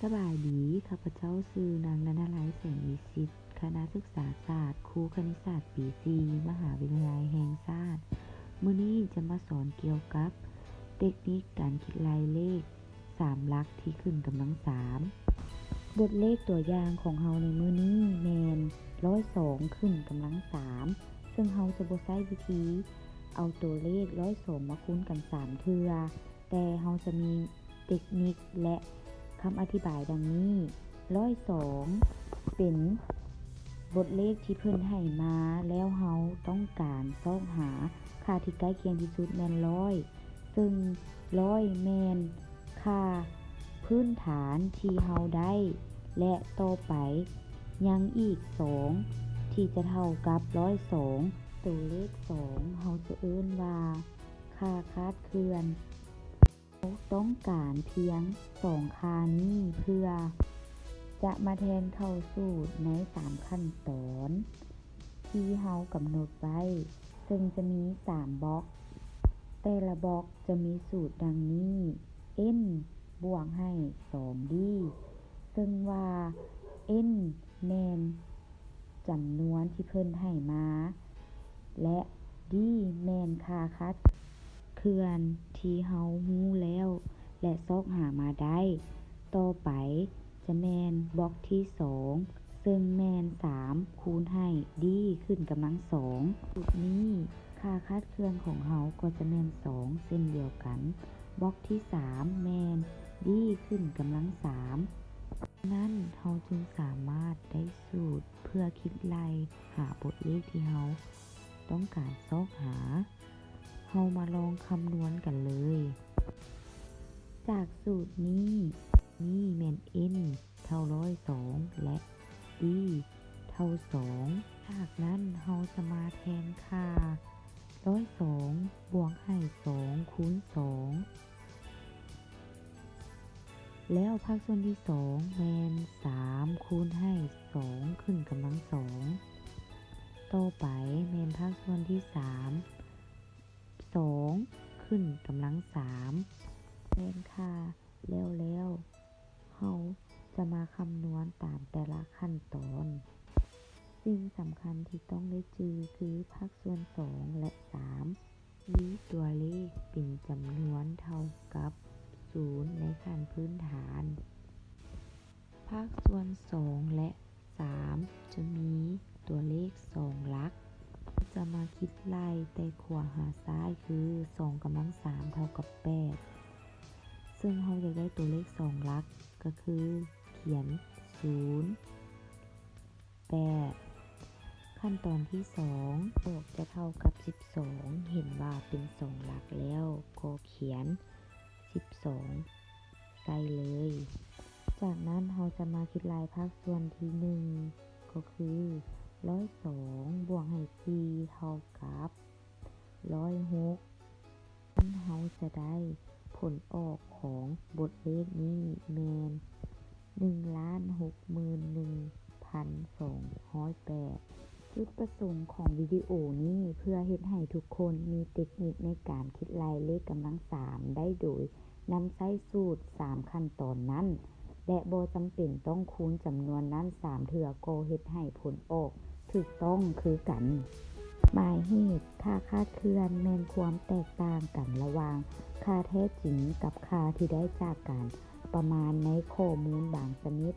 ສະບາຍດີ, ຂ້າພະເຈົ້າຊື່ ນາງ ນັນທະໄລ ແສງວິສິດ, ຄະນະສຶກສາສາດ, ຄູຄະນິດສາດປີສີ່ ມະຫາວິທະຍາໄລແຫ່ງຊາດ. ມື້ນີ້ຈະມາສອນກ່ຽວກັບເຕັກນິກການຄິດໄລ່ເລກສາມຫຼັກທີ່ຂຶ້ນກຳລັງສາມ. ບົດເລກຕົວຢ່າງຂອງເຮົາໃນມື້ນີ້ແມ່ນຮ້ອຍສອງຂຶ້ນກຳລັງສາມ, ເຊິ່ງເຮົາຈະບໍ່ໃຊ້ວິທີເອົາຕົວເລກຮ້ອຍສອງມາຄູນກັນສາມເທື່ອ, ແຕ່ເຮົາຈະມີເຕັກນິກ ແລະ ຄຳອະທິບາຍດັ່ງນີ້. ຮ້ອຍສອງ ເປັນບົດເລກທີ່ເພິ່ນໃຫ້ມາ, ແລ້ວເຮົາຕ້ອງການຊອກຫາຄ່າທີ່ໃກ້ຄຽງທີ່ສຸດແມ່ນຮ້ອຍ, ເຊິ່ງຮ້ອຍແມ່ນຄ່າພື້ນຖານທີ່ເຮົາໄດ້ ແລະ ຕໍ່ໄປຍັງອີກສອງທີ່ຈະເທົ່າກັບຮ້ອຍສອງ. ຕົວເລກສອງ ເຮົາຈະເອີ້ນວ່າຄ່າຄາດເຄື່ອນ. ເຮົາຕ້ອງການພຽງສອງຄ່ານີ້ເພື່ອຈະມາແທນເຂົ້າສູດໃນສາມຂັ້ນຕອນທີ່ເຮົາກຳນົດໄວ້, ເຊິ່ງຈະມີສາມບລັອກ. ແຕ່ລະບລັອກຈະມີສູດດັ່ງນີ້, n ບວກໃຫ້ສອງ d, ເຊິ່ງວ່າ n ແມ່ນຈຳນວນທີ່ເພິ່ນໃຫ້ມາ ແລະ d ແມ່ນຄ່າຄາດເຄື່ອນທີ່ເຮົາຮູ້ແລ້ວ ແລະ ຊອກຫາມາໄດ້. ຕໍ່ໄປຈະແມ່ນບລັອກທີສອງ ເຊິ່ງແມ່ນສາມຄູນໃຫ້ d ຂຶ້ນກຳລັງສອງ. ສູດນີ້ ຄ່າຄາດເຄື່ອນຂອງເຮົາກໍຈະແມ່ນສອງເຊັ່ນດຽວກັນ. ບລັອກທີສາມແມ່ນ d ຂຶ້ນກຳລັງສາມ. ນັ້ນເຮົາຈຶ່ງສາມາດໄດ້ສູດເພື່ອຄິດໄລ່ຫາບົດເລກທີ່ເຮົາຕ້ອງການຊອກຫາ. ເຮົາມາລອງຄຳນວນກັນເລີຍ. ຈາກສູດນີ້, ນີ້ແມ່ນ n ເທົ່າຮ້ອຍສອງ ແລະ d ເທົ່າສອງ. ຈາກນັ້ນເຮົາຈະມາແທນຄ່າຮ້ອຍສອງບວກໃຫ້ສອງຄູນສອງ ແລ້ວພາກສ່ວນທີສອງແມ່ນສາມຄູນໃຫ້ສອງຂຶ້ນກຳລັງສອງ. ຕໍ່ໄປແມ່ນພາກສ່ວນທີສາມ ສອງຂຶ້ນກຳລັງສາມ. ແທນຄ່າແລ້ວແລ້ວ, ເຮົາຈະມາຄຳນວນຕາມແຕ່ລະຂັ້ນຕອນ. ສິ່ງສຳຄັນທີ່ຕ້ອງໄດ້ຈື່ຄືພາກສ່ວນສອງ ແລະ ສາມ ມີຕົວເລກເປັນຈຳນວນເທົ່າກັບສູນໃນຂັ້ນພື້ນຖານ. ພາກສ່ວນສອງ ແລະ ສາມ ຈະມີຕົວເລກສອງຫຼັກ. ຈະມາຄິດໄລ່ແຕ່ຂວາຫາຊ້າຍ ຄື ສອງກຳລັງສາມເທົ່າກັບແປດ. ເຊິ່ງເຮົາຢາກໄດ້ຕົວເລກສອງຫຼັກ ກໍຄືຂຽນສູນ ແປດ. ຂັ້ນຕອນທີສອງ ອອກຈະເທົ່າກັບສິບສອງ, ເຫັນວ່າເປັນສອງຫຼັກແລ້ວ ກໍຂຽນສິບສອງໃສ່ເລີຍ. ຈາກນັ້ນເຮົາຈະມາຄິດໄລ່ພາກສ່ວນທີໜຶ່ງ ກໍຄື ຮ້ອຍສອງບວກໃຫ້ສີ່ເທົ່າກັບຮ້ອຍຫົກ. ເຮົາຈະໄດ້ຜົນອອກຂອງບົດເລກນີ້ແມ່ນ ໜຶ່ງລ້ານຫົກໝື່ນໜຶ່ງພັນສອງຮ້ອຍແປດ. ຈຸດປະສົງຂອງວິດີໂອນີ້ ເພື່ອເຮັດໃຫ້ທຸກຄົນມີເຕັກນິກໃນການຄິດໄລ່ເລກກຳລັງສາມໄດ້ ໂດຍນຳໃຊ້ສູດສາມຂັ້ນຕອນນັ້ນ ແລະ ບໍ່ຈຳເປັນຕ້ອງຄູນຈຳນວນນັ້ນສາມເທື່ອ ກໍເຮັດໃຫ້ຜົນອອກຖືກຕ້ອງຄືກັນ. ໝາຍເຫດ ຄ່າຄາດເຄື່ອນແມ່ນຄວາມແຕກຕ່າງກັນລະຫວ່າງຄ່າແທ້ຈິງກັບຄ່າທີ່ໄດ້ຈາກການປະມານໃນຂໍ້ມູນບາງຊະນິດ.